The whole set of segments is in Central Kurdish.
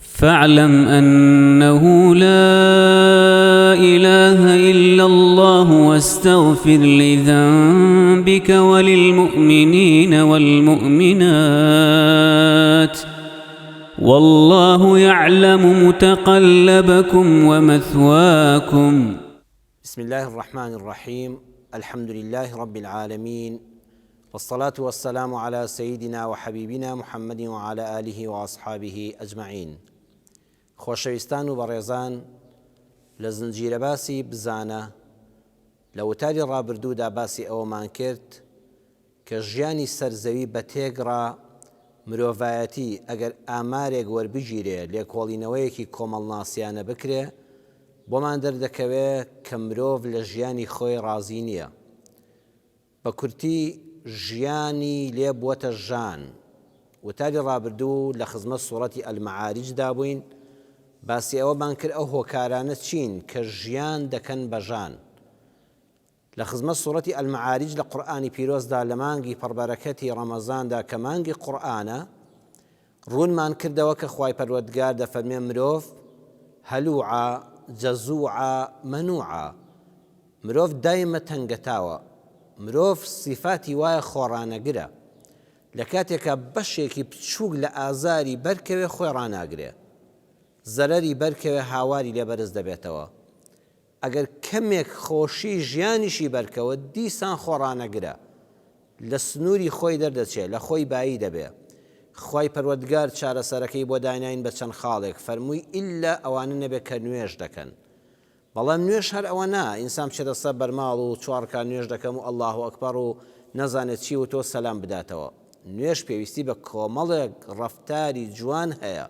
فاعلم انه لا اله الا الله واستغفر لذنبك وللمؤمنین والمؤمنات والله يعلم متقلبكم ومثواكم. بسم اللە الرحمن الرحیم الحمد للە رب العالمین والصلاة والسلام علی سیدنا وحبیبنا محمد وعلی آله واصحابه اجمعین خۆشەویستان و بەڕێزان لە زنجیرە باسی بزانە لە وتاری ڕابردوودا باسی ئەوەمان کرد کە ژیانی سەر زەوی بە تێکڕا مرۆڤایەتی ئەگەر ئامارێک وەربگیرێ لێکۆڵینەوەیەکی کۆمەڵناسیانە بکرێ بۆمان دەردەکەوێ کە مرۆڤ لە ژیانی خۆی ڕازی نییە بە کورتی ژیانی لێ بووەتە ژان. وتاری ڕابردوو لە خزمەت سوڕەتی المعارج دا بووین، باسی ئەوەمان کرد ئەو هۆکارانە چین کە ژیان دەکەن بە ژان. لە خزمەت سوڕەتی المعارج لە قورئانی پیرۆزدا لە مانگی پڕبەرەکەتی ڕەمەزاندا کە مانگی قورئانە، ڕوونمان کردەوە کە خوای پەروەردگار دەفەرمێ مرۆڤ، هەلوعە، جەزوعە، مەنوعە، مرۆڤ دایمە تەنگەتاوە، مرۆڤ سیفاتی وایە خۆڕانەگرە، لە کاتێکا بەشێکی بچووک لە ئازاری بەرکەوێ خۆی ڕاناگرێ، زەرەری بەرکەوێ هاواری لێ بەرز دەبێتەوە، ئەگەر کەمێک خۆشی ژیانیشی بەرکەوت دیسان خۆڕانەگرە، لە سنووری خۆی دەردەچێ، لە خۆی بایی دەبێ. خوای پەروەردگار چارەسەرەکەی بۆ داناین بە چەند خاڵێک، فەرمووی ئیللا ئەوانە نەبێ کە نوێژ دەکەن. بەڵام نوێژ هەر ئەوە نا، ئینسان بچێتە سەر بەرماڵ و چوار ڕکات نوێژ دەکەم و اللە اکبر و نەزانێ چی وتووە سەلام بداتەوە. نوێژ پێویستی بە کۆمەڵێک ڕەفتاری جوان هەیە.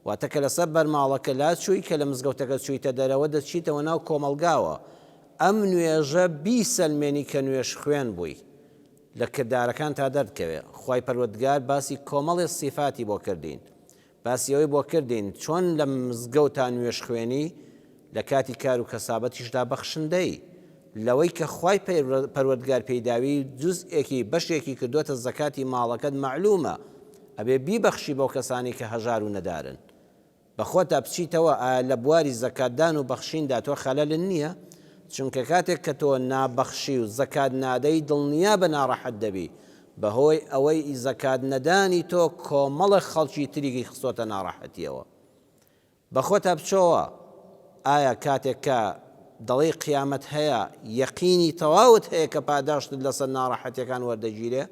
واتە کە لەسەر بەرماڵەکە لاچووی، کە لە مزگەوتەکە چوویتە دەرەوە دەچیتەوە ناو کۆمەڵگاوە، ئەم نوێژە بیسەلمێنی کە نوێژخوێن بووی لە کردارەکانتا دەردکەوێ، خوای پەروەردگار باسی کۆمەڵێ سیفاتی بۆ کردین، باسی ئەوەی بۆ کردین چۆن لە مزگەوتا نوێژخوێنی لە کاتی کار و کەسابەتیشدا بەخشندەی، لەوەی کە خوای پەروەردگار پێی داوی جوزئێکی بەشێکی کردۆتە زەکاتی ماڵەکەت مەعلومە ئەبێ بیبەخشی بەو کەسانەی کە هەژار و نەدارن. بە خۆتا بچیتەوە ئایا لە بواری زەکاتدان و بەخشیندا تۆ خەلەلت نییە؟ چونکە کاتێک کە تۆ نابەخشی و زەکات نادەی دڵنیابە ناڕەحەت دەبی بەهۆی ئەوەی زەکات نەدانی تۆ کۆمەڵێک خەڵکی تریکی خستۆتە ناڕەحەتیەوە. بەخۆتا بچۆوە ئایا کاتێک کە دەڵێی قیامەت هەیە یەقینی تەواوت هەیە کە پاداشتت لەسەر ناڕەحەتیەکان وەردەگیرێ؟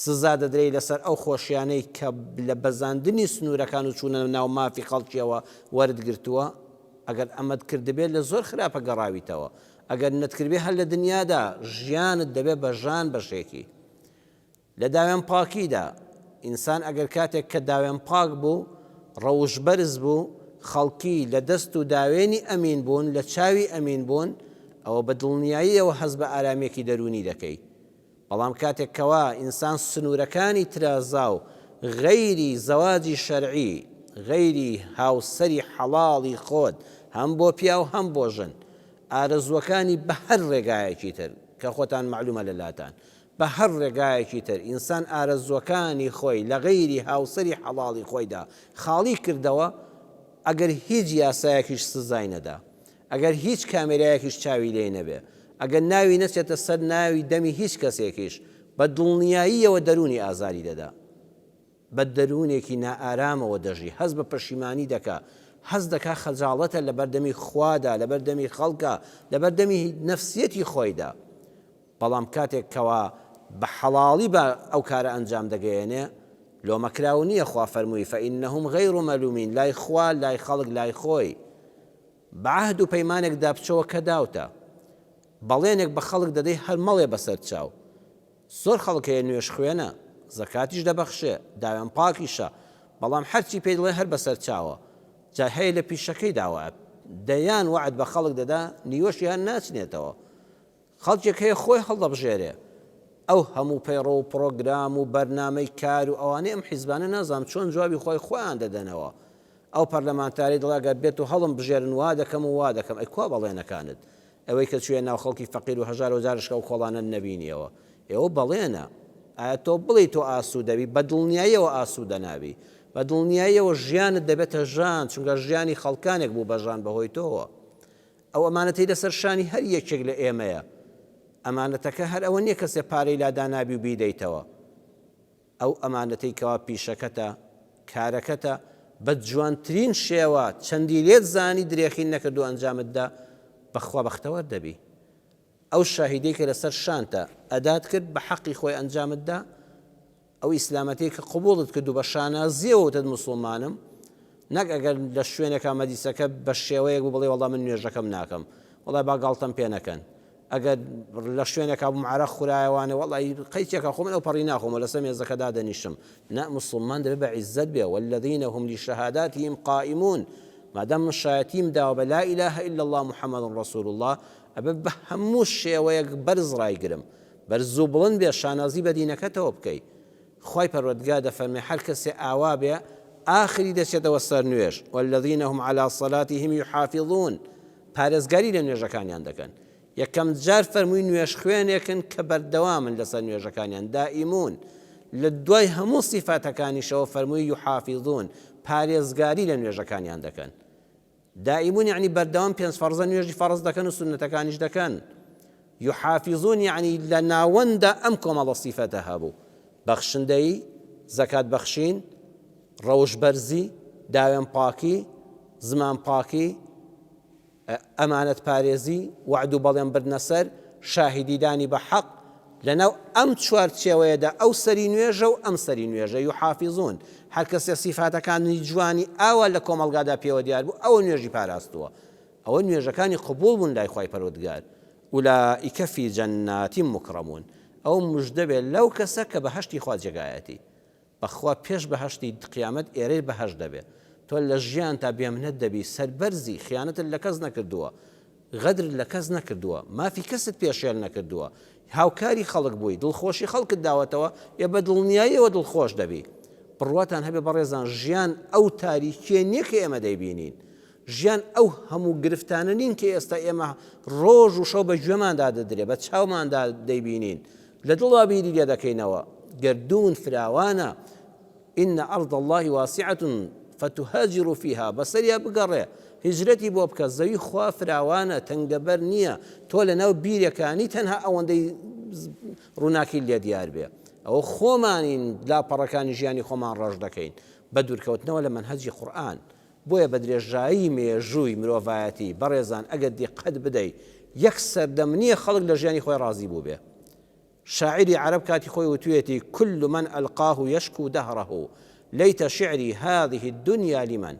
سزا دەدرێی لەسەر ئەو خۆشیانەی کە لە بەزاندنی سنوورەکان و چوونە ناو مافی خەڵکیەوە وەرت گرتووە؟ ئەگەر ئەمەت کردبێ لە زۆر خراپە گەڕاویتەوە ئەگەر نەتکردبێ هەر لە دنیادا ژیانت دەبێ بە ژان بەشێکی لە داوێن پاکیدا، ئینسان ئەگەر کاتێک کە داوێن پاک بوو، ڕەوشت بەرز بوو، خەڵکی لە دەست و داوێنی ئەمین بوون، لە چاوی ئەمین بوون، ئەوە بە دڵنیاییەوە هەست بە ئارامییەکی دەروونی دەکەی. بەڵام کاتێک کەوا ئینسان سنوورەکانی ترازا و غەیری زەواجی شەرعی، غەیری هاوسەری حەڵاڵی خۆت، هەم بۆ پیاو هەم بۆ ژن، ئارەزووەکانی بە هەر ڕێگایەکی تر، کە خۆتان مەعلومە لە لاتان، بە هەر ڕێگایەکی تر ئینسان ئارەزووەکانی خۆی لە غەیری هاوسەری حەڵاڵی خۆیدا خاڵی کردەوە، ئەگەر هیچ یاسایەکیش سزای نەدا، ئەگەر هیچ کامێرایەکیش چاوی لێی نەبێ، ئەگەر ناوی نەچێتە سەر ناوی دەمی هیچ کەسێکیش، بە دڵنیاییەوە دەروونی ئازاری دەدا. بە دەروونێکی نائارامەوە دەژی، هەست بە پەشیمانی دەکا، هەست دەکا خەجاڵەتە لەبەردەمی خوادا، لەبەردەمی خەڵکا، لەبەردەمی نەفسیەتی خۆیدا. بەڵام کاتێک کەوا بە حەڵاڵی بە ئەو کارە ئەنجام دەگەیەنێ لۆمەکراو نییە خوا فەرمووی فانهم غیر ملومین لای خوا لای خەڵک لای خۆی بە عەهد و پەیمانێک دا بچەوە کە داوتە بەڵێنێک بە خەڵک دەدەی هەر مەڵێ بەسەر چاو زۆر خەڵک هەیە نوێژ خوێنە زەکاتیش دەبەخشێ داوێن پاکیشە بەڵام هەرچی پێی دەڵێ هەر بەسەر چاوە جا هەیە لە پیشەکەی داوە دەیان وەعد بە خەڵک دەدا نیوەشی هەر ناچنێتەوە خەڵکێک هەیە خۆی هەڵدەبژێرێ. ئەو هەموو پەیڕەو و پڕۆگرام و بەرنامەی کار و ئەوانەی ئەم حیزبانە نازانم چۆن جوابی خۆی خۆیان دەدەنەوە. ئەو پەرلەمانتارەی دەڵێ ئەگەر بێت و هەڵم بژێرن وا دەکەم و وا دەکەم ئەی کوا بەڵێنەکانت؟ ئەوەی کە چوویە ناو خەڵکی فەقیر و هەژارەوە جارشکە ئەو کۆڵانەت نەبینیەوە. ئێوە بەڵێنە. ئایا تۆ بڵێی تۆ ئاسوودەبی؟ بە دڵنیاییەوە ئاسوودە نابی. بە دڵنیاییەوە ژیانت دەبێتە ژان، چونکە ژیانی خەڵکانێک بوو بە ژان بەهۆی تۆوە. ئەو ئەمانەتەی لەسەر شانی هەر یەکێک لە ئێمەیە. ئەمانەتەکە هەر ئەوە نییە کەسێ پارەی لا دانابی و بیدەیتەوە. ئەو ئەمانەتەی کەوا پیشەکەتە، کارەکەتە، بە جوانترین شێوە چەندی لێت زانی درێخی نەکرد و ئەنجامت دا، بەخوا بەختەوەر دەبی. ئەو شاهیدەی کە لەسەر شانتە، ئەدات کرد، بە حەقی خۆی ئەنجامت دا، ئەو ئیسلامەتەی کە قبوڵت کرد و بە شانازیەوە وتت موسڵمانم، نەک ئەگەر لە شوێنێکا مەجلیسەکە بە شێوەیەک بوو بڵێی وەڵا من نوێژەکەم ناکەم، وەڵای با گاڵتەم پێ نەکەن، ئەگەر لە شوێنێکا بووم عەرەق خورایەوانێ وەڵای قەیچێکا خۆ من ئەو پەڕی ناخۆمەوە لەسەر مێزەکە دادەنیشم، نا موسڵمان دەبێ بە عیزەت بێ، والذین هم لشهاداتهم قائمون، مادام من شایەتیم داوە بە لا اله الا اللە محمد رسول اللە ئەبێ بە هەموو شێوەیەک بەرز ڕایگرم، بەرز و بڵند بێ شانازی بە دینەکەتەوە بکەی خوای پەروەردگار دەفەرمێ هەر کەسێ ئاوا بێ ئاخری دەچێتەوە سەر نوێژ والذین هم علی صلاتهم یحافظون پارێزگاری لە نوێژەکانیان دەکەن یەکەم جار فەرمووی نوێژ خوێنێکن کە بەردەوامن لەسەر نوێژەکانیان دائیمون لە دوای هەموو سیفاتەکانیشەوە فەرمووی یحافظون پارێزگاری لە نوێژەکانیان دەکەن دائیمون یەعنی بەردەوام پێنج فەڕزە نوێژی فەڕز دەکەن و سوننەتەکانیش دەکەن. یحافظون یەعنی لە ناوەندا ئەم کۆمەڵە سیفەتە هەبوو، بەخشندەیی، زەکات بەخشین، ڕەوشت بەرزی، داوێن پاکی، زمان پاکی، ئەمانەت پارێزی، وەعد و بەڵێن بردنە سەر، شاهیدیدانی بە حەق، لەناو ئەم چوارچێوەیەدا ئەو سەری نوێژە و ئەم سەری نوێژە، یحافظون، هەرکەسێ سیفاتەکانی جوانی ئاوا لە کۆمەڵگادا پێوە دیار بوو ئەوە نوێژی پاراستووە، ئەوە نوێژەکانی قبوڵ بوون لای خوای پەروەردگار، اولئک فی جنات مکرمون، ئەوە مژدە بێ لەو کەسە کە بەهەشتی خوا جێگایەتی. بەخوا پێش بەهەشتی قیامەت ئێرەی بەهەشت دەبێ تۆ لە ژیانتا بێمنەت دەبی سەربەرزی خیانەتت لە کەس نەکردووە غەدرت لە کەس نەکردووە مافی کەست پێشێل نەکردووە هاوکاری خەڵک بووی دڵخۆشی خەڵکت داوەتەوە ئێ بە دڵنیاییەوە دڵخۆش دەبی بڕواتان هەبێ بەڕێزان ژیان ئەو تاریکیە نییە کە ئێمە دەیبینین ژیان ئەو هەموو گرفتانە نین کە ئێستا ئێمە ڕۆژ و شەو بە گوێماندا دەدرێ بە چاوماندا دەیبینین لە دڵا بیری لێ دەکەینەوە گەردوون فراوانە إن أرض الله واسعة فتهاجروا فيها بەسەریا بگەڕێ هیجرەتی بۆ بکە زەوی خوا فراوانە تەنگەبەر نییە تۆ لە ناو بیرەکانی تەنها ئەوەندەی ڕووناکی لێ دیار بێ ئەوە خۆمانین لاپەڕەکانی ژیانی خۆمان ڕەش دەکەین بە دوورکەوتنەوە لە مەنهەجی قورئان بۆیە بە درێژایی مێژووی مرۆڤایەتی، بەڕێزان ئەگەر دیققەت بدەی یەک سەردەم نییە خەڵک لە ژیانی خۆی ڕازی بووبێ. شاعیری عەرەب کاتی خۆی وتویەتی، کل من القاه یشکو دهره لیت شعری هذه الدنیا لمن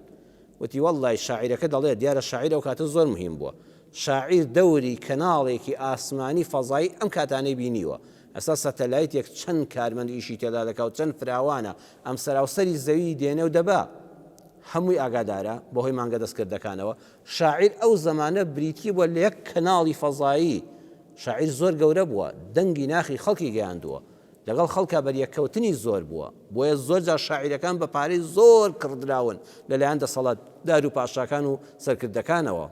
وتی وەڵڵای شاعیرەکە دەڵێ، دیارە شاعیر ئەو کاتە زۆر مهیم بووە، شاعیر دەوری کەناڵێکی ئاسمانی فەزایی ئەم کاتانەی بینیوە، ئێستا سەتەلایتێک چەند کارمەند ئیشی تێدا دەکا و چەند فراوانە، ئەم سەراوسەری زەوی دێنێ و دەبا. هەمووی ئاگادارە بەهۆی مانگە دەستکردەکانەوە. شاعیر ئەو زەمانە بریتی بووە لە یەک کەناڵی فەزایی. شاعیر زۆر گەورە بووە، دەنگی ناخی خەڵکی گەیاندووە. لەگەڵ خەڵکا بەریەککەوتنی زۆر بووە. بۆیە زۆر جار شاعیرەکان بە پارەی زۆر کڕدراون لەلایەن دەسەڵاتدار و پاشاکان و سەرکردەکانەوە.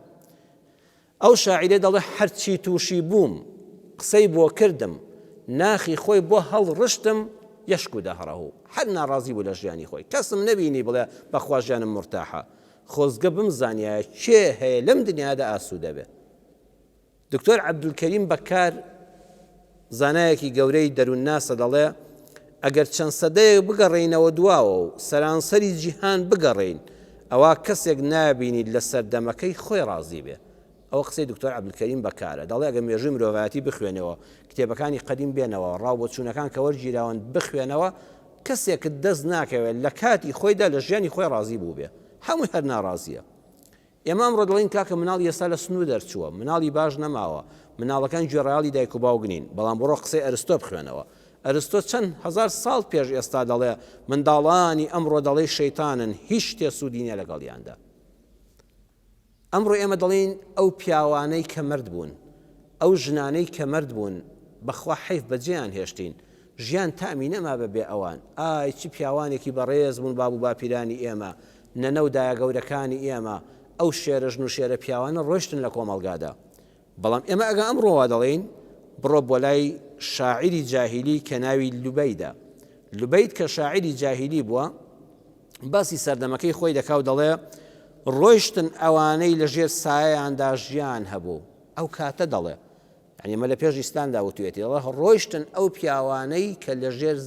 ئەو شاعیرە دەڵێ هەرچی تووشی بووم، قسەی بۆ کردم، ناخی خۆی بۆ هەڵڕشتم، یشکو دهره، هەر ناڕازی بوو لە ژیانی خۆی، کەسم نەبینی بڵێ بەخوا ژیانم مورتاحە، خۆزگە بمزانیایە کێ هەیە لەم دنیایەدا ئاسوودە بێ. دکتۆر عەبدولکەریم بەکار زانایەکی گەورەی دەروونناسە دەڵێ ئەگەر چەند سەدەیەک بگەڕێینەوە دواوە و سەرانسەری جیهان بگەڕێین ئەوا کەسێک نابینیت لە سەردەمەکەی خۆی ڕازی بێ. ئەوە قسەی دکتۆر عەبدولکەریم بەکارە، دەڵێ ئەگەر مێژووی مرۆڤایەتی بخوێنەوە، کتێبەکانی قەدیم بێنەوە، ڕاوبۆچوونەکان کە وەرگیراون بخوێنەوە، کەسێکت دەست ناکەوێت لە کاتی خۆیدا لە ژیانی خۆی ڕازی بووبێ، هەمووی هەر ناڕازییە. ئێمە ئەمڕۆ دەڵێین کاکە مناڵی ئێستا لە سنوور دەرچووە، مناڵی باش نەماوە، مناڵەکان گوێڕایەڵی دایک و باوک نین، بەڵام بڕۆ قسەی ئەرستۆ بخوێنەوە. ئەرستۆ چەند هەزار ساڵ پێش ئێستا دەڵێ منداڵانی ئەمڕۆ دەڵێی شەیتانن، هیچ شتێ سوودی نییە لەگەڵیاندا. ئەمڕۆ ئێمە دەڵێین ئەو پیاوانەی کە مەرد بوون، ئەو ژنانەی کە مەرد بوون، بەخوا حەیف بەجێیان هێشتین، ژیان تامی نەما بە بێ ئەوان، ئای چ پیاوانێکی بەڕێز بوون باب و باپیرانی ئێمە، نەنە و دایە گەورەکانی ئێمە، ئەو شێرە ژن و شێرە پیاوانە ڕۆیشتن لە کۆمەڵگادا. بەڵام ئێمە ئەگە ئەمڕۆ وا دەڵێین، بڕۆ بۆ لای شاعیری جاهیلی کە ناوی لوبەیدە. لوبەید کە شاعیری جاهیلی بووە، باسی سەردەمەکەی خۆی دەکا و دەڵێ ڕۆیشتن ئەوانەی لە ژێر سایەیاندا ژیان هەبوو ئەو کاتە دەڵێ یعنی ئەمە لە پێش ئیسلامدا وتوێتی دەڵێ ڕۆیشتن ئەو پیاوانەی کە لە ژێر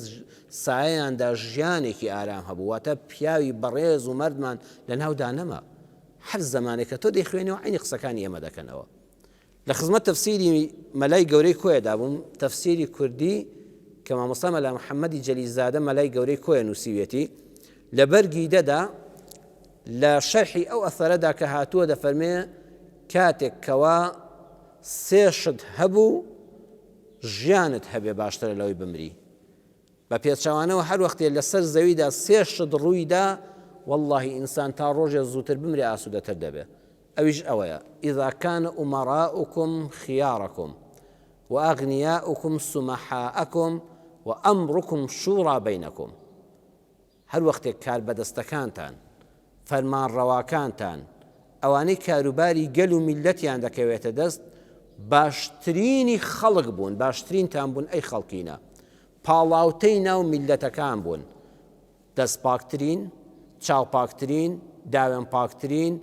سایەیاندا ژیانێکی ئارام هەبوو واتە پیاوی بەڕێز و مەردمان لە ناودا نەما هەر زمانێک کە تۆ دەیخوێنەوە عینی قسەکانی ئێمە دەکەنەوە لە خزمەت تەفسیری مەلای گەورەی کۆیەدا بووم، تەفسیری کوردی کە مامۆستا مەلا محەممەدی جەلیلزادە مەلای گەورەی کۆیە نووسیویەتی، لە بەرگی دەدا لە شەرحی ئەو ئەثەرەدا کە هاتووە دەفەرمێ کاتێک کەوا سێ شت هەبوو ژیانت هەبێ باشترە لەوەی بمری. بە پێچەوانەوە هەر وەختێ لەسەر زەویدا سێ شت ڕوویدا وەڵڵاهی ئینسان تا ڕۆژێ زووتر بمرێ ئاسوودەتر دەبێ ئەویش ئەوەیە، اذا کان امراؤکم خیارکم و اغنیاؤکم سمحاءکم و امرکم شوری بینکم، هەر وەختێک کاربەدەستەکانتان، فەرمانڕەواکانتان، ئەوانەی کاروباری گەل و میللەتیان دەکەوێتە دەست، باشترینی خەڵک بوون، باشترینتان بوون ئەی خەڵکینە، پاڵاوتەی ناو میللەتەکان بوون، دەستپاکترین، چاوپاکترین، داوێنپاکترین،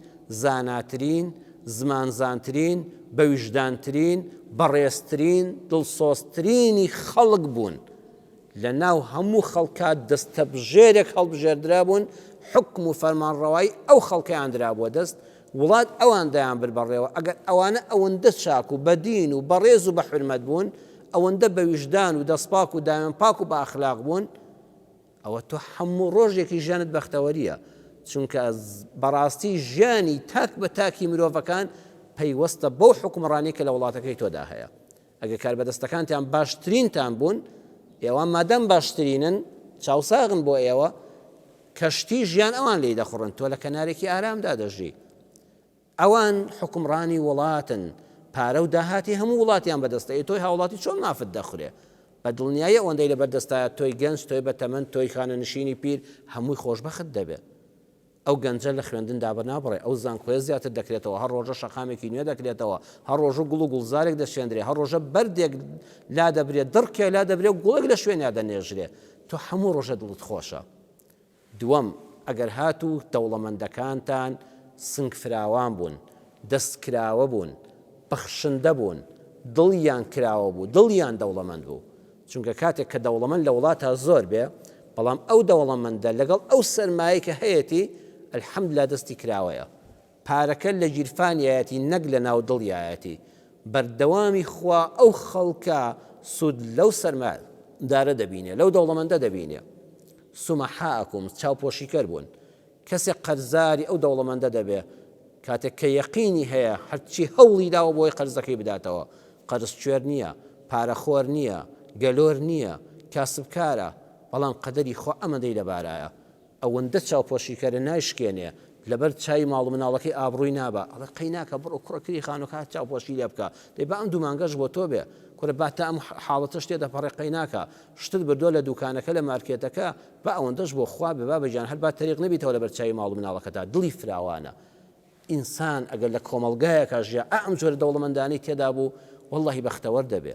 زاناترین، زمانزانترین، بەویژدانترین، بەڕێزترین، دڵسۆزترینی خەڵک بوون. لە ناو هەموو خەڵکا دەستەبژێرێک هەڵبژێردرابوون، حوکم و فەرمانڕەوایی ئەو خەڵکەیان درابووە دەست، وڵات ئەوان دەیانبرد بەڕێوە، ئەگەر ئەوانە ئەوەندە چاک و بەدین و بەڕێز و بەحورمەت بوون، ئەوەندە بەویژدان و دەستپاک و داوێنپاک و بەئەخلاق بوون، ئەوە تۆ هەموو ڕۆژێکی ژیانت بەختەوەرییە، چونکە بەڕاستی ژیانی تاک بە تاکی مرۆڤەکان پەیوەستە بەو حوکمڕانیەی کە لە وڵاتەکەی تۆدا هەیە. ئەگەر کاربەدەستەکانتان باشترینتان بوون، ئێوە مادام باشترینن، چاوساغن بۆ ئێوە، کەشتی ژیان ئەوان لێی دەخوڕن، تۆ لە کەنارێکی ئارامدا دەژی. ئەوان حوکمڕانی وڵاتن، پارە و داهاتی هەموو وڵاتیان بەدەستە، ئێ تۆی هاوڵاتی چۆن مافت دەخورێ؟ بە دڵنیایی ئەوەندەی لەبەر دەستایە تۆی گەنج، تۆی بەتەمەن، تۆی خانەنشینی پیر، هەمووی خۆشبەخت دەبێ. ئەو گەنجە لە خوێندن دابنابڕێ، ئەو زانکۆیە زیاتر دەکرێتەوە، هەر ڕۆژە شەقامێکی نوێ دەکرێتەوە، هەر ڕۆژە گوڵ و گوڵزارێک دەچێندرێ، هەر ڕۆژە بەردێک لادەبرێ، دڕکێ لادەبرێ و گوڵێک لە شوێنیا دەنێژرێ. تۆ هەموو ڕۆژە دڵت خۆشە. دووەم، ئەگەر هاتوو دەوڵەمەندەکانتان سنگ فراوان بوون، دەست کراوە بوون، بەخشندە بوون، دڵیان کراوە بوو، دڵیان دەوڵەمەند بوو، چونکە کاتێک کە دەوڵەمەند لە وڵاتا زۆر بێ، بەڵام ئەو دەوڵەمەندە لەگەڵ ئەو سەرمایەی کە هەیەتی، الحمدللە دەستی کراوەیە. پارەکە لە گیرفانیایەتی نەک لە ناو دڵیایەتی. بەردەوامی خوا ئەو خەڵکە سوود لەو سەرمایەدارە دەبینێ، لەو دەوڵەمەندە دەبینێ. سمحاءکم، چاوپۆشیکەر بوون. کەسێک قەرزاری ئەو دەوڵەمەندە دەبێ، کاتێک کە یەقینی هەیە هەرچی هەوڵی داوە بۆی قەرزەکەی بداتەوە، قەرزکوێر نییە، پارەخۆر نییە، گەلۆر نییە، کاسبکارە، بەڵام قەدەری خوا ئەمەندەی لەبارایە، ئەوەندە چاوپۆشیکەرە نایشکێنێ، لەبەر چاوی ماڵ و مناڵەکەی ئابڕووی نابا، ئەڵێ قەی ناکا بڕۆ کوڕە کری خانووەکە هەر چاوپۆشی لێ بکە، دەی با ئەم دوو مانگەش بۆ تۆ بێ، کورە با تا ئەم حاڵەتەش تێدەپەڕێ قەی ناکا، شتت بردووە لە دووکانەکە لە مارکێتەکە، با ئەوەندەش بۆ خوا بێ بابە گیان هەر با تەریق نەبیتەوە لەبەر چاوی ماڵ و مناڵەکەتا، دڵی فراوانە. ئینسان ئەگەر لە کۆمەڵگایەکا ژیا ئا ئەم جۆرە دەوڵەمەندانەی تێدا بوو وەڵڵاهی بەختەوەر دەبێ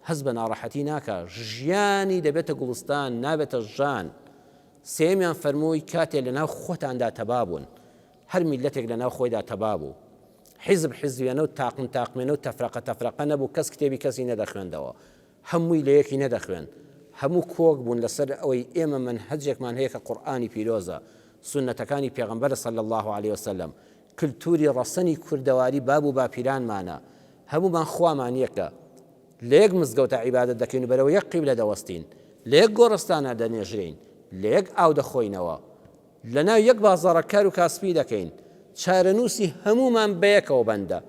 هەست بە ناڕەحەتی ناکا ژیانی دەبێتە گوڵستان نابێتە ژان سێیەمیان فەرمووی کاتێ لەناو خۆتاندا تەبا بوون هەر میللەتێک لەناو خۆیدا تەبا بوو حیزب حیزوێنە و تاقم تاقمێنە و تەفرەقە تەفرەقە نەبوو کەس کتێبی کەسی نەدەخوێندەوە هەمووی لە یەکی نەدەخوێند، هەموو کۆک بوون لەسەر ئەوەی ئێمە مەنهەجێکمان هەیە کە قورئانی پیرۆزە، سوننەتەکانی پێغەمبەرە صلی اللە علیە وسلم، کلتوری ڕەسەنی کوردەواری باب و باپیرانمانە، هەموومان خوامان یەکە، لە یەک مزگەوتا عیبادەت دەکەین و بەرەو یەک قیبلە دەوەستین، لە یەک گۆڕستانا دەنێژرێین، لە یەک ئاو دەخۆینەوە. لەناو یەک بازاڕا کار و کاسپی دەکەین، چارەنووسی هەموومان بەیەکەوە بەندە،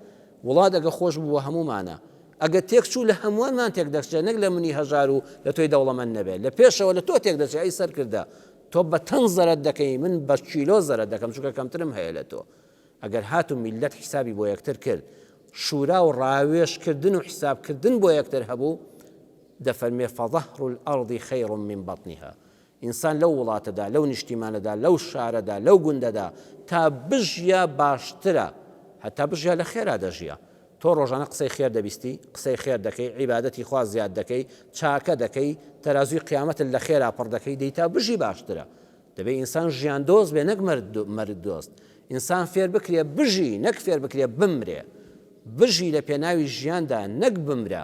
وڵات ئەگە خۆش بوو بۆ هەموومانە، ئەگە تێکچوو لە هەمووانمان تێکدەچێت نەک لە منی هەژار و لە تۆی دەوڵەمەند نەبێت، لە پێشەوە لە تۆ تێکدەچێت ئەی سەرکردە، تۆ بە تەن زەرەد دەکەی من بە کیلۆ زەرەد دەکەم چونکە کەمترم هەیە لە تۆ. ئەگەر هاتوو میللەت حیسابی بۆ یەکتر کرد، شورا و ڕاوێژکردن و حیسابکردن بۆ یەکتر هەبوو، دەفەرموێ فظهر الارض خیر من بطنها، ئینسان لەو وڵاتەدا، لەو نیشتیمانەدا، لەو شارەدا، لەو گوندەدا تا بژیا باشترە، هەتا بژیا لە خێرا دەژیا. تۆ ڕۆژانە قسەی خێر دەبیستی، قسەی خێر دەکەی، عیبادەتی خوا زیاد دەکەی، چاکە دەکەی، تەرازووی قیامەتت لە خێرا پڕ دەکەی، دەی تا بژی باشترە. دەبێ ئینسان ژیاندۆست بێ نەک مەرگ دۆست. ئینسان فێر بکرێ بژی نەک فێر بکرێ بمرێ. بژی لە پێناوی ژیاندا نەک بمرە.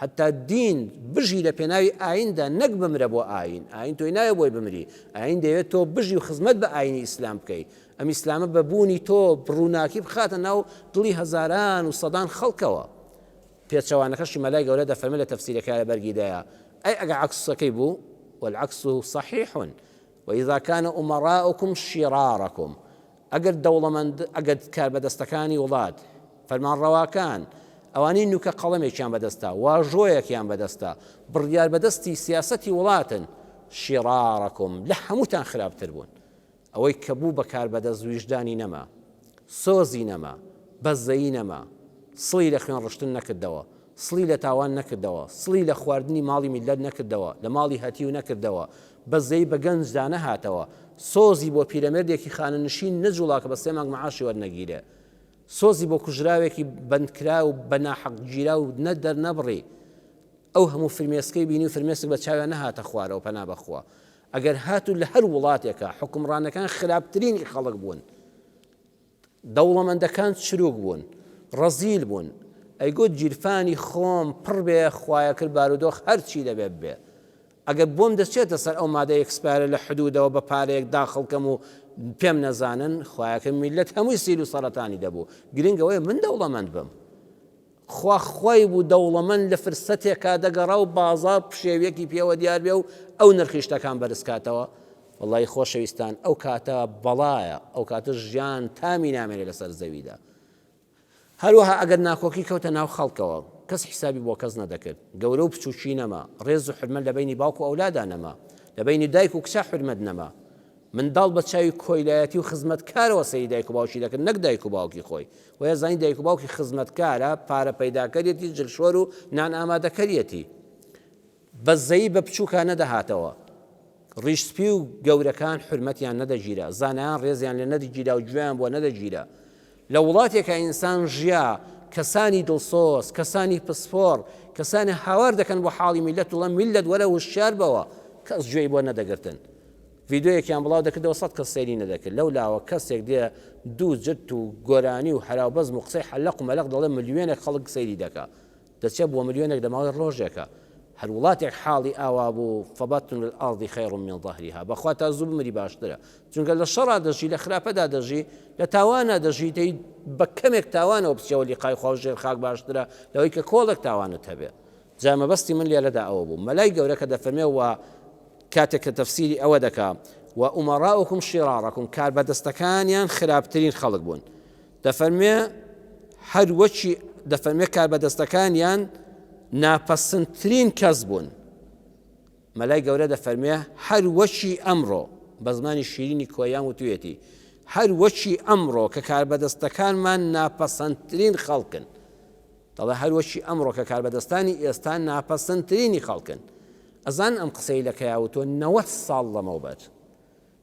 هەتا دین بژی لە پێناوی ئایندا نەک بمرە بۆ ئاین. ئاین تۆی ناوێ بۆی بمری. ئاین دەیەوێت تۆ بژی و خزمەت بە ئاینی ئیسلام بکەی. ئەم ئیسلامە بە بوونی تۆ ڕووناکی بخاتە ناو دڵی هەزاران و سەدان خەڵکەوە. پێچەوانەکەشی مەلای گەورە دەفەرمێ لە تەفسیرەکەیا لە بەرگی دەیە، ئەی ئەگەر عەکسەکەی بوو، والعکس صحیح، واذا کان امراؤکم شرارکم، ئەگەر دەوڵەمەند، ئەگەر کاربەدەستەکانی وڵات، فەرمانڕەواکان، ئەوانەی نوکە قەڵەمێکیان بەدەستە، واژۆیەکیان بەدەستە، بڕیاربەدەستی سیاسەتی وڵاتن، شرارکم، لە هەمووتان خراپتر بوون. ئەوەی کە بوو بە کاربەدەست ویژدانی نەما، سۆزی نەما، بەزەیی نەما، سڵی لە خوێن ڕشتن نەکردەوە، سڵی لە تاوان نەکردەوە، سڵی لە خواردنی ماڵی میللەت نەکردەوە، لە ماڵی هەتیو نەکردەوە، بەزەیی بە گەنجدا نەهاتەوە، سۆزی بۆ پیرەمێردێکی خانەنشین نەجوڵا کە بە سێ مانگ معاشی وەرنەگیرێ، سۆزی بۆ کوژراوێکی بەندکراو بە ناحەق گیراو نە دەرنەبڕی، ئەو هەموو فرمێسکەی بینی و فرمێسک بە چاویا نەهاتە خوارەوە پەنا بەخوا. ئەگەر هاتوو لە هەر وڵاتێکا حوکمڕانەکان خراپترینی خەڵک بوون، دەوڵەمەندەکان چروک بوون، ڕەزیل بوون، ئەیگوت گیرفانی خۆم پڕ بێ خوایەکرد بارودۆخ هەرچی دەبێ ببێ. ئەگەر بۆم دەچێتە سەر ئەو مادە expire ە لە حدودەوە بە پارەیەک داخڵ کەم و پێم نەزانن، خوایەکە میللەت هەمووی سیل و سەرەتانی دەبوو. گرنگ ئەوەیە من دەوڵەمەند بم. خوا خوای بوو دەوڵەمەند لە فرسەتێکا دەگەڕا و بازاڕ پشێویەکی پێوە دیار بێ و ئەو نرخی شتەکان بەرز کاتەوە، وەڵایی خۆشەویستان ئەو کاتە بەڵایە، ئەو کاتە ژیان تامی نامێنێ لەسەر زەویدا. هەروەها ئەگەر ناکۆکی کەوتە ناو خەڵکەوە، کەس حیسابی بۆ کەس نەدەکرد، گەورە و بچووکی نەما، ڕێز و حورمەت لە بەینی باوک و ئەولادا نەما، لە بەینی دایک و کچا حورمەت نەما، منداڵ بە چاوی کۆیلایەتی و خزمەتکارەوە سەیری دایک و باوکی دەکرد نەک دایک و باوکی خۆی. وەیە زانی دایک و باوکی خزمەتکارە، پارە پەیداکەریەتی، جلشۆر و نان ئامادەکەریەتی. بەزەیی بە بچووکا نەدەهاتەوە. ڕیش سپی و گەورەکان حورمەتیان نەدەگیرا، زانایان ڕێزیان لێ نەدەگیرا و گوێیان بۆ نەدەگیرا. لە وڵاتێکا ئینسان ژیا، کەسانی دڵسۆز، کەسانی پسپۆڕ، کەسانی هاوار دەکەن بۆ حاڵی میللەت و ڵێن میللەت وەرە وشیار بەوە، کەس گوێی بۆ نەدەگرتن. ڤیدۆیەکیان بڵاو دەکردەوە سەت کەس سەیری نەدەکرد لەو لاوە کەسێک دێ دوو جرت و گۆرانی و هەراو بەزم و قسەی حەلەق و مەلەق دەڵێ ملیۆنێک خەڵک سەیری دەکا دەچێ بۆ ملیۆنێک لە ماوەی ڕۆژێکا هەر وڵاتێک حاڵی ئاوا بوو فبطن الارض خیر من ظهرها بەخوا تا زوو بمری باشترە چونکە لە شەڕا دەژی لە خراپەدا دەژی لە تاوانە دەژی دەی بە کەمێک تاوانەوە بچەوە لیقای خوا و ژێر خاک باشترە لەوەی کە کۆڵێک تاوانت هەبێ جا مەبەستی من لێرەدا ئەوە بوو مەلای گەورە کە دەفەرمێ و کاتێک کە تەفسیری ئەوە دەکا و ئومەڕاؤکم شیڕاڕکم کاربەدەستەکانیان خراپترین خەڵک بوون دەفەرمێ هەر وەکی دەفەرمێ کاربەدەستەکانیان ناپەسندترین کەس بوون مەلای گەورە دەفەرمێ هەر وەکی ئەمڕۆ بە زمانی شیرینی کۆیان وتوێتی هەر وەکی ئەمڕۆ کە کاربەدەستەکانمان ناپەسەندترین خەڵکن دەڵێ هەر وەکی ئەمڕۆ کە کاربەدەستانی ئێستا ناپەسەندترینی خەڵکن. ئەزانن ئەم قسەی لە کەیا وتوە؟ 90 ساڵ لەمەوبەر.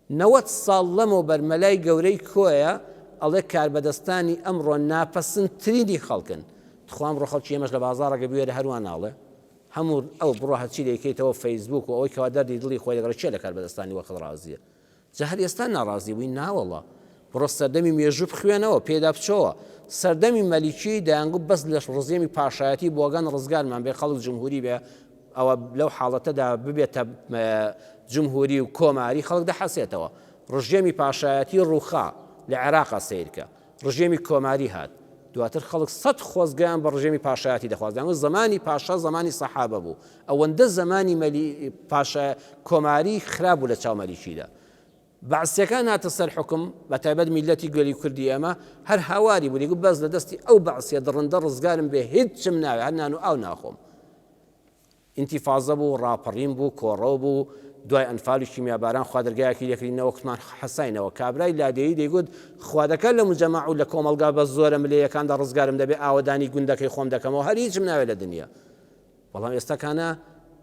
90 ساڵ لەمەوبەر مەلای گەورەی کۆیە ئەڵێ کاربەدەستانی ئەمڕۆ ناپەسندترینی خەڵکن. تخوا ئەمڕۆ خەڵکی ئێمەش لە بازاڕەکە بوێرە هەروا ناڵێ؟ هەموو ئەو بڕۆ هەرچی دەیکەیتەوە فەیسبووک و ئەوەی کەوا دەردی دڵی خۆی لەگەڵ کێ لە کاربەدەستانی وەخت ڕازیە؟ جا هەر ئێستا ناڕازی بووی؟ ناوەڵا. بڕۆ سەردەمی مێژوو بخوێنەوە، پێدا بچۆوە. سەردەمی مەلیکی دەیانگوت بەس لە ڕزێمی پاشایەتی بۆگەن ڕزگارمان بێ، خەڵک جمهوری بێ، ئەوە لەو حاڵەتەدا ببێتە جمهوری و کۆماری خەڵک دەحەسێتەوە. ڕژێمی پاشایەتی ڕووخا، لە عێراقا سەیرکە. ڕژێمی کۆماری هات. دواتر خەڵک سەت خۆزگەیان بە ڕژێمی پاشایەتی دەخواست. دەیانگوت زەمانی پاشا زەمانی سەحابە بوو. ئەوەندە زەمانی مەلی پاشا کۆماری خراپ بوو لە چاو مەلیکیدا. بەعسیەکان هاتە سەر حوکم، بە تایبەت میللەتی گەلی کوردی ئێمە، هەر هاواری بوو، دەیگوت بەس لە دەستی ئەو بەعسیە دڕندە ڕزگارم بێ هیچم ناوێ، هەر نان و ئاو ناخۆم. ئینتیفازە بوو، ڕاپەڕین بوو، کۆڕەو بوو، دوای ئەنفال و کیمیاباران خوا دەرگایەکی لێکردینەوە کوتمان حەساینەوە. کابرای لادێیی دەیگوت خوا دەکا لە موجەمەع و لە کۆمەڵگا بە زۆرە ملێیەکاندا ڕزگارم دەبێ ئاوەدانی گوندەکەی خۆم دەکەمەوە هەر هیچم ناوێ لە دنیا. بەڵام ئێستاکانە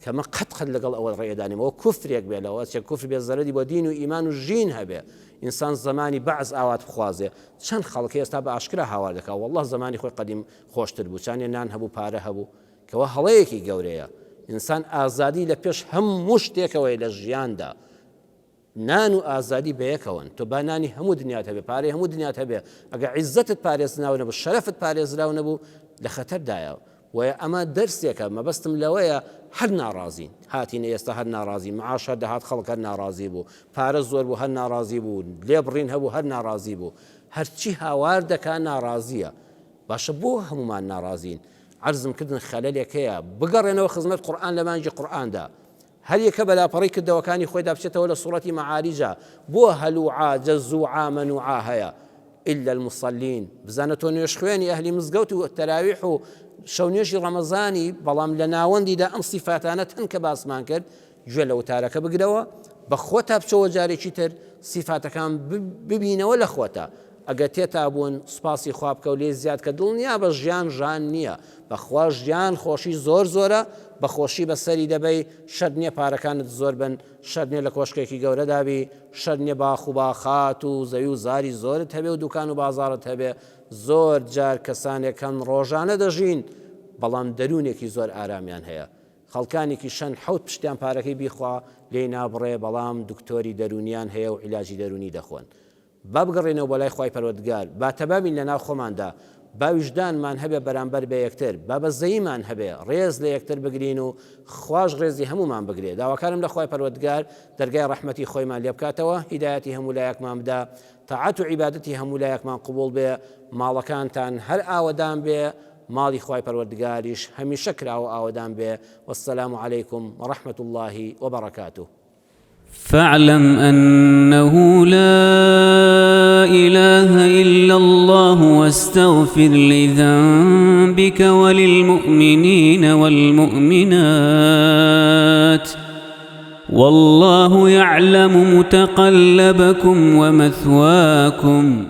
کە من قەت قەت لەگەڵ ئەوە ڕێدانیم ئەوە کوفرێک بێ لەوە چێ کوفر بێ زەرەری بۆ دین و ئیمان و ژین هەبێ ئینسان زمانی بەعس ئاوات بخوازێ چەند خەڵکی ئێستا بە ئاشکرا هاوار دەکا والله زمانی خۆی قەدیم خۆشتر بوو چانێ نان هەبوو پارە هەبوو کەوا هەڵەیەکی گەورەیە ئینسان ئازادی لە پێش هەموو شتێکەوەی لە ژیاندا. نان و ئازادی بەیەکەوەن، تۆ با نانی هەموو دنیات هەبێ، پارەی هەموو دنیات هەبێ، ئەگەر عیزەتت پارێزراو نەبوو، شەرەفت پارێزراو نەبوو، لە خەتەردایە. بۆیە ئەمە دەرسێکە، مەبەستم لەوەیە هەر ناڕازین، هاتینە ئێستا هەر ناڕازین، معاش هەر دەهات خەڵک هەر ناڕازی بوو، پارە زۆر بوو هەر ناڕازی بوو، لێبڕین هەبوو هەر ناڕازی بوو، هەرچی هاوار دەکا ناڕازییە. باشە بۆ هەموومان ناڕازین؟ عەرزم کردن خەلەلێک هەیە، بگەڕێنەوە خزمەت قورئان لە مانگی قورئاندا. هەر یەکە بە لاپەڕەی کردەوەکانی خۆیدا بچێتەوە لە سوڕەتی مەعاریجا بۆ هەلوعا جەزوعا مەنوعا هەیە الا المصلین بزانە تۆ نوێژخوێنی ئەهلی مزگەوت و تەراویح و شەونوێژی ڕەمەزانی بەڵام لە ناوەندیدا ئەم سیفاتانە تەن کە باسمان کرد گوێ لە وتارەکە بگرەوە بە خۆتا بچەوە جارێکی تر سیفاتەکان ببینەوە لە خۆتا ئەگەر تێتا بوون سوپاسی خوا بکە و لێی زیاد کە دڵنیابە ژیان ژان نییە بەخوا ژیان خۆشی زۆر زۆرە بەخۆشی بەسەری دەبەی شەرت نییە پارەکانت زۆر بن شەرت نییە لە کۆشکێکی گەورەدا بی شەرت نییە باخ و باخات و زەوی و زاری زۆرت هەبێ و دوکان و بازاڕت هەبێ زۆر جار کەسانێک هەن ڕۆژانە دەژین بەڵام دەروونێکی زۆر ئارامیان هەیە خەڵکانێکی شەن حەوت پشتیان پارەکەی بیخوا لێی نابڕێ بەڵام دکتۆری دەروونیان هەیە و عیلاجی دەروونی دەخۆن با بگەڕێینەوە بۆ لای خوای پەروەردگار، با تەبا بین لەناو خۆماندا، با ویژدانمان هەبێ بەرامبەر بە یەکتر، با بەزەییمان هەبێ، ڕێز لە یەکتر بگرین و خواش ڕێزی هەموومان بگرێ. داواکارم لە خوای پەروەردگار دەرگای ڕەحمەتی خۆیمان لێ بکاتەوە، هیدایەتی هەموو لایەکمان بدا، تاعەت و عیبادەتی هەموو لایەکمان قبوڵ بێ، ماڵەکانتان هەر ئاوەدان بێ، ماڵی خوای پەروەردگاریش هەمیشە کراوە و ئاوەدان بێ، والسلام علیکم ورحمە اللە وبرکاته. فاعلم أنه لا إله إلا الله واستغفر لذنبك وللمؤمنين والمؤمنات والله يعلم متقلبكم ومثواكم.